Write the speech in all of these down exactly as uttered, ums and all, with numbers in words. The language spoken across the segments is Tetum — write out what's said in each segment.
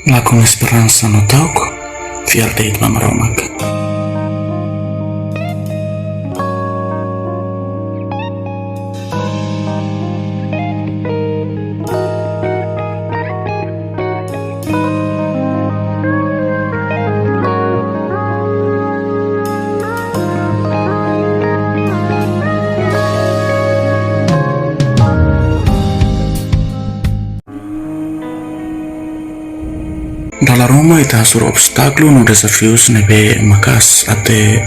Lakon esperansa no ta'uk, fiar de'it ba Maromak. Dala ruma ita hasoru obstákulu no dezafius ne'ebé maka'as até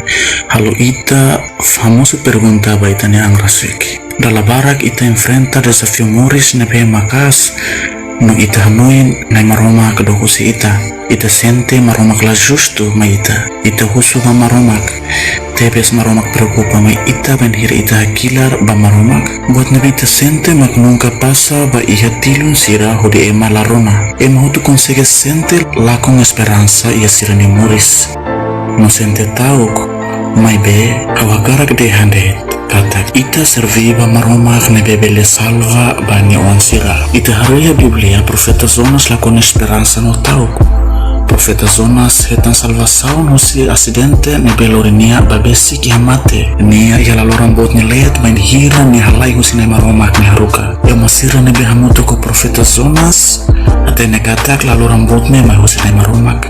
halo ita hamosu pergunta ba ita-nia an rasik. Dala barak ita enfrenta dezafiu moris ne'ebé maka'as no ita hanoin Na'i Maromak dook husi ita. Ita sente Maromak la justu mai ita. Ita husu ba Maromak. Tebes Maromak preokupa mai ita bainhira ita hakilar ba Maromak. Buat ne'ebé ita sente mak nunka pasa ba iha tilun sira hodi ema la rona. Ema hotu konsege sente lakon esperansa iha sira-nia moris. No sente ta'uk, maibé ha'u hakarak dehan de'it katak ita serví ba Maromak ne'ebé bele salva ba nia oan sira. Ita haree iha Bíblia, profeta Jonas lakon esperansa no ta'uk. Profeta Jonas hetan salvasaun husi asidente ne'ebé lori nia ba besik iha mate. Nia iha laloran boot nia leet bainhira nia halai husi Na'i Maromak nia haruka. Ema sira ne'ebé hamutuk ho profeta Jonas hatene katak laloran boot ne'e mai husi Na'i Maromak.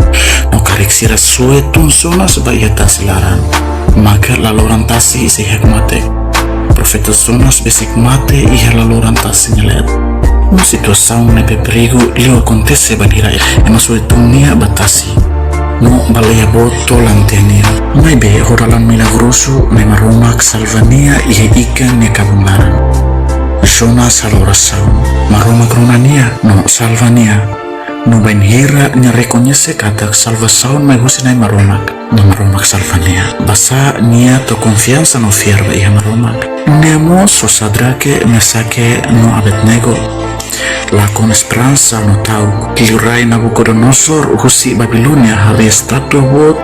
No karik sira soe tun Jonas ba iha tasi laran, maka laloran tasi sei hakmatek. Profeta Jonas besik mate iha laloran tasi nia leet. No situasaun ne'ebé perigu liu akontese bainhira ema soe tun nia ba tasi. No baleia boot tolan tiha nia. Maibé ho dalan milagrozu Na'i Maromak salva nia iha ikan nia kabun laran. Jonas halo orasaun. Maromak rona nia no salva nia. No bainhira nia rekoñese katak salvasaun mai husi Na'i Maromak, Na'i Maromak salva nia. Basá nia tau konfiansa no fiar ba iha Maromak. Nune'e mós ho Sadrake, Mesake no Abednego. Lakon esperansa no ta'uk. Liurai Nabukodonosor husi Babilónia harii estátua boot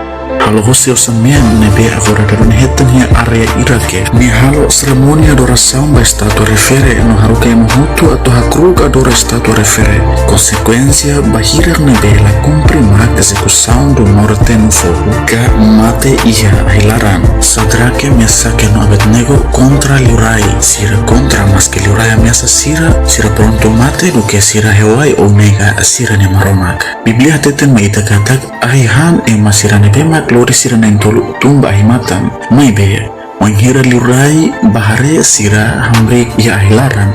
halo hosi osan-mean ne'ebé agora dadaun hetan iha área Irake. Nia halo serimónia adorasaun ba estátua refere no haruka ema hotu atu hakru'uk adora estátua refere. Konsekuénsia ba hirak ne'ebé la kumpre mak ezekusaun do morte no fogu ka mate iha ahi-laran. Sadrake, Mesake no Abednego kontra liurai sira kontra, maski liurai ameasa sira, sira prontu mate duké sira hewai ou nega sira-nia Maromak. Bíblia hateten mai ita katak ahi han ema sira ne'ebé mak lori sira na'in-tolu tun ba ahi-matan. Maibé wainhira liurai bá haree sira hamriik iha ahi-laran,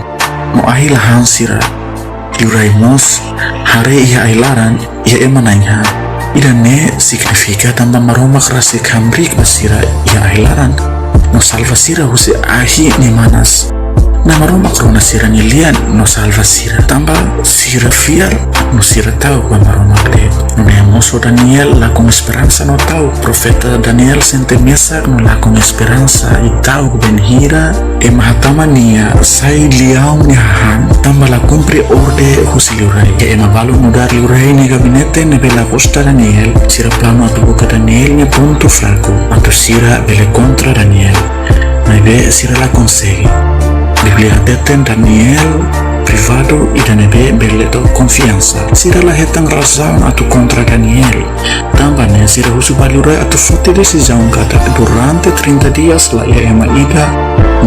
no ahi la han sira. Liurai mós haree iha ahi-laran iha ema na'in-haat. Ida-ne'e signifika tanba Maromak rasik hamriik ba sira iha ahi-laran no salva sira husi ahi nia manas. Na'i Maromak rona sira-nia lian no salva sira tanba sira fiar no sira ta'uk ba Maromak de'it. Nune'e mós ho Daniel lakon esperansa no ta'uk. Profeta Daniel sente mesak no lakon esperansa i ta'uk bainhira ema hatama nia sai liaun nia hahán tanba la kumpre orden husi liurai. Ema balu nu'udar liurai nia gabinete ne'ebé la gosta Daniel, sira planu atu buka Daniel nia pontu fraku atu sira bele kontra Daniel. Maibé sira la konsege. Bíblia hateten Daniel privadu ida ne'ebé bele tau konfiansa. Sira la hetan razaun atu kontra Daniel. Tanba ne'e sira husu ba liurai atu foti desizaun katak durante trinta dias laiha ema ida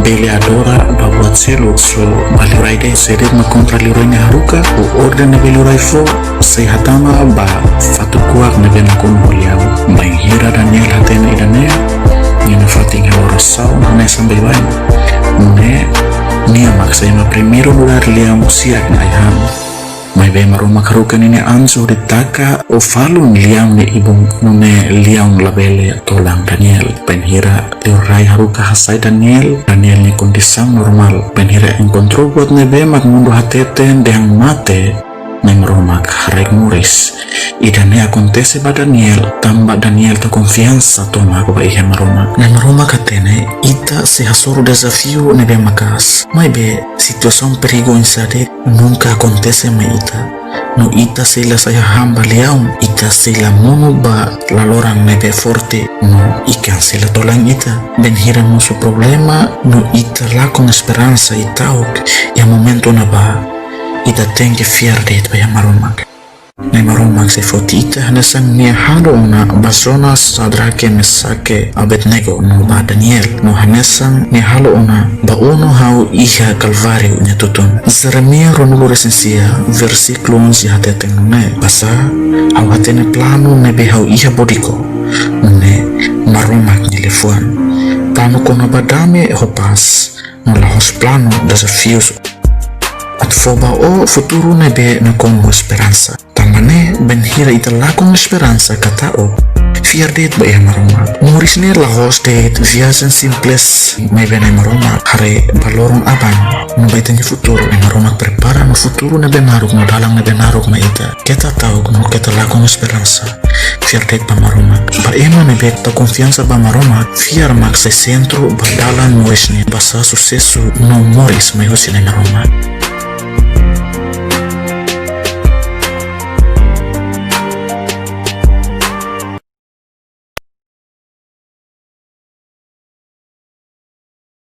bele adora ba buat seluk. Só ba liurai de'it, sé de'it mak kontra liurai nia haruka, ou orden ne'ebé liurai fó sei hatama ba fatuk kuak ne'ebé nakonu ho liaun. Bainhira Daniel hatene ida-ne'e, nia nafatin halo orasaun hanesan baibain. Nune'e nia mak sai ema primeiru nu'udar liaun siak nia ai-han. Maibé Maromak haruka ninia anju hodi taka ou falun liaun nia ibun, nune'e liaun labele tolan Daniel. Bainhira liurai haruka hasai Daniel, Daniel nia kondisaun normál. Bainhira enkontru buat ne'ebé mak mundu hateten dehan mate, Na'i Maromak haraik moris. Ida-ne'e akontese ba Daniel, tanba Daniel tau konfiansa tomak ba iha Maromak. Na'i Maromak hatene, ita sei hasoru dezafiu ne'ebé maka'as. Maibé situasaun perigu oinsá de'it nunka akontese mai ita. No ita sei la sai hahán ba liaun, ita sei la monu ba laloran ne'ebé forte, no ikan sei la tolan ita. Bainhira mosu problema, no ita lakon esperansa i ta'uk, iha momentu ne'ebá ita tenke fiar de'it ba iha Maromak. Na'i Maromak Mak sei foti ita hanesan nia halo ona ba Jonas, Sadrake, Mesake, Abednego no ba Daniel, no hanesan nia halo ona ba ó no ha'u iha Kalváriu nia tutun. Jeremias ruanulu-resin-sia, versíkulu onze hateten nune'e: Basá, ha'u hatene planu ne'ebé ha'u iha ba odi-ko, nune'e Maromak nia liafuan. Planu kona-ba dame ho pás, no la'ós planu dezafiu. Atu fó ba ó futuru ne'ebé nakonu ho esperansa. Tanba ne'e, bainhira ita lakon esperansa ka ta'uk, fiar de'it ba iha Maromak. Moris ne'e la'ós de'it viajen simples, maibé Na'i Maromak haree ba loron aban. No ba ita-nia futuru, Na'i Maromak prepara ona futuru ne'ebé naruk no dalan ne'ebé naruk mai ita. Keta ta'uk no keta lakon esperansa. Fiar de'it ba Maromak. Ba ema ne'ebé tau konfiansa ba Maromak, fiar mak sai sentru ba dalan moris ne'e. Basá susesu no moris mai husi Na'i Maromak.